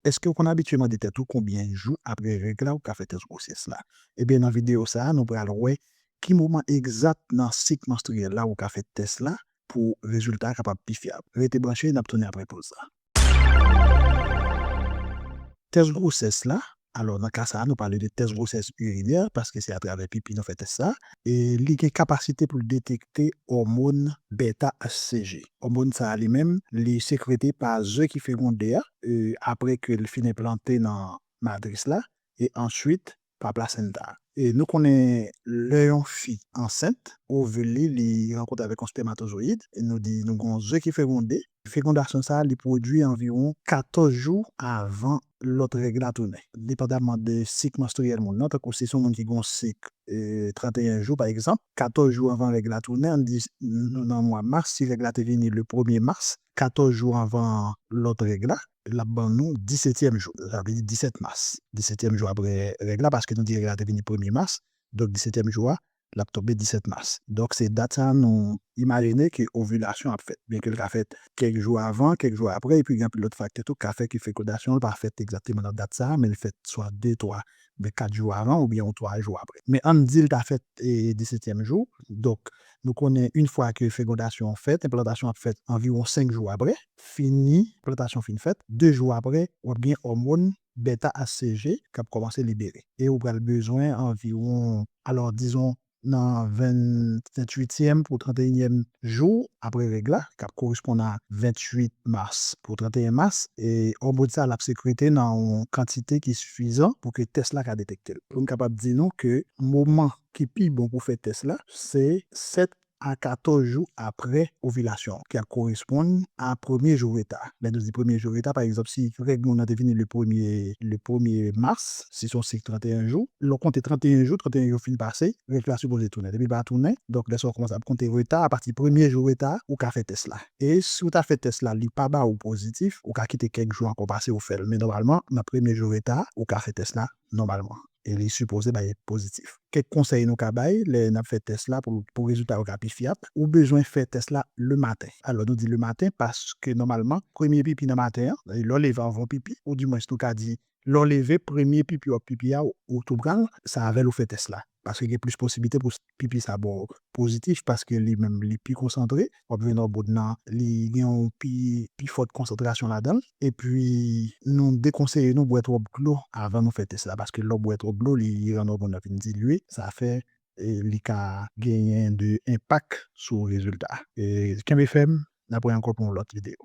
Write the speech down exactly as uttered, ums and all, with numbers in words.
Èske w konn abitye mande tèt ou konbyen jou apre règ la ou ka fè tès gwosès la? Ebyen, nan videyo sa a, nou pral wè ki moman egzat nan sik manstriyèl la ou ka fè tès la pou rezilta a kapab pi fyab. Rete branche, n ap tounen apre poz la. Tès gwosès la. Alò, nan ka sa a, nou pale de tès gwosès irinè paske se atravè pipi nou fè tès sa. E li gen kapasite pou l detekte òmòn beta H C G. Òmòn sa a li menm, li sekrete pa ze ki fegonde a, e, apre ke l fin enplante nan matris la, e answit pa plasenta. E nou konnen lè yon fi ansent, ovil li, li rankontre avèk yon spèmatozoyid, e nou di nou gen yon ze ki fegonde. Fegondasyon sa a, li pwodui anviwon katòz jou avan lòt règ la tounen. Depandaman de sik manstriyèl moun nan, tankou si se yon moun ki gen yon sik, e, trannteyen jou, pa egzanp, katòz jou avan règ la tounen, ann di nou nan mwa mas, si règ la te vini le premye mas, katòz jou avan lòt règ la, l ap ban nou disetyèm jou. Sa vle di disèt mas. Disetyèm jou apre règ la, paske nou di règ la te vini premye mas. Donk, disetyèm jou a, l ap tonbe disèt mas. Donk, se dat sa a nou imajine ke ovilasyon ap fèt. Byenke l ka fèt kèk jou avan, kèk jou apre, epi gen anpil lòt faktè tou k ka fè ke fekondasyon an pa fèt egzakteman nan dat sa a, men l fèt swa de, twa, ben, kat jou avan oubyen yon twa jou apre. Men ann di l ta fèt, e, disetyèm jou. Donk, nou konnen yon fwa ke fekondasyon an fèt, enplantasyon ap fèt anviwon senk jou apre. Fini, enplantasyon fin fèt, de jou apre, w ap gen òmòn beta H C G k ap kòmanse libere. E ou pral bezwen anviwon, alò, dizon, nan venn, venntuityèm pou tranteyinyèm jou apre règ la, k ap koresponn a venntuit mas pou tranteyen mas, e òmòn sa a l ap sekrete nan yon kantite ki sifizan pou ke tès la ka detekte l. Pou n kapab di nou ke moman ki pi bon pou fè tès la, se sèt a katòz jou apre ovilasyon, ki ap koresponn a premye jou reta. Lè nou di premye jou reta, pa egzanp, si règ moun nan te vini le premye, le premye mas, si se yon sik tranteyen jou, lè w konte tranteyen jou, tranteyen jou fin pase, règ la sipoze tounen. Depi l pa tounen, donk lè sa a w kòmanse ap konte reta, apati premye jou reta, ou ka fè tès la. E si w ta fè tès la, li pa ba ou pozitif, ou ka kite kèk jou ankò pase ou fè l. Men nòmalman, nan premye jou reta, ou ka fè tès la nòmalman. E li sipoze bay pozitif. Kèk konsèy nou ka bay lè n ap fè tès la pou, pou rezilta yo ka pi fyab. Ou bezwen fè tès la lematen. Alò, nou di lematen paske nòmalman, premye pipi nan maten an, lè w leve anvan w pipi, ou dimwens nou ka di, lè w leve, premye pipi w ap pipi a, ou tou pral, se avè l ou fè tès la. Paske gen plis posiblite pou pipi sa ba w pozitif, paske li menm, li pi konsantre, w ap jwenn òmòn nan, li gen yon pi, pi fòt konsantrasyon ladan l. Epi, nou dekonseye nou bwè twòp dlo avan nou fè tès la, paske lè w bwè twòp dlo, li rann òmòn nan vin dilye, sa fè, e, li ka genyen de enpak sou rezilta. E, kenbe fèm, n ap wè ankò pou yon lòt videyo.